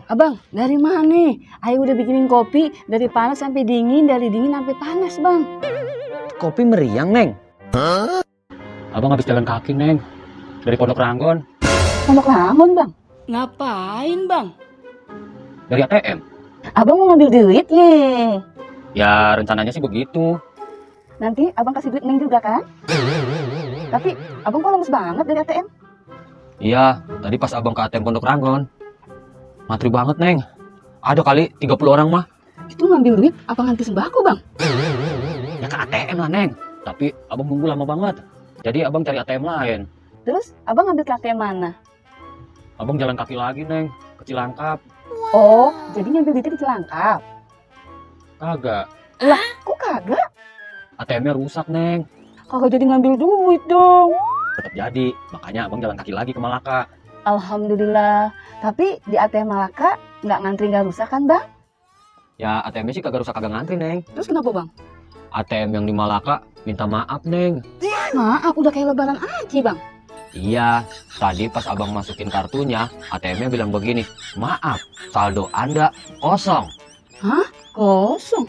Abang, dari mana nih? Ayo udah bikinin kopi dari panas sampai dingin, dari dingin sampai panas, Bang. Kopi meriang, Neng. Abang habis jalan kaki, Neng. Dari Pondok Ranggon. Pondok Rangon, Bang. Ngapain, Bang? Dari ATM. Abang mau ngambil duit, ye. Ya, rencananya sih begitu. Nanti abang kasih duit Neng juga kan? Tapi abang kok lemes banget dari ATM? Iya, tadi pas abang ke ATM Pondok Ranggon. Matri banget, Neng. Ada kali 30 orang mah. Itu ngambil duit apa nganti sembako, Bang? Ya ke ATM lah, Neng. Tapi abang nunggu lama banget. Jadi abang cari ATM lain. Terus abang ngambil ke ATM mana? Abang jalan kaki lagi, Neng. Ke Cilangkap. Oh, jadi ngambil duitnya di Cilangkap. Kagak. Lah, kok kagak? ATM-nya rusak, Neng. Kagak jadi ngambil duit dong. Tetap jadi. Makanya abang jalan kaki lagi ke Malaka. Alhamdulillah. Tapi di ATM Malaka nggak ngantri nggak rusak kan, Bang? Ya, ATM-nya sih kagak rusak, kagak ngantri, Neng. Terus kenapa, Bang? ATM yang di Malaka minta maaf, Neng. Maaf, udah kayak lebaran aja, Bang. Iya, tadi pas abang masukin kartunya, ATM-nya bilang begini, maaf, saldo Anda kosong. Kosong.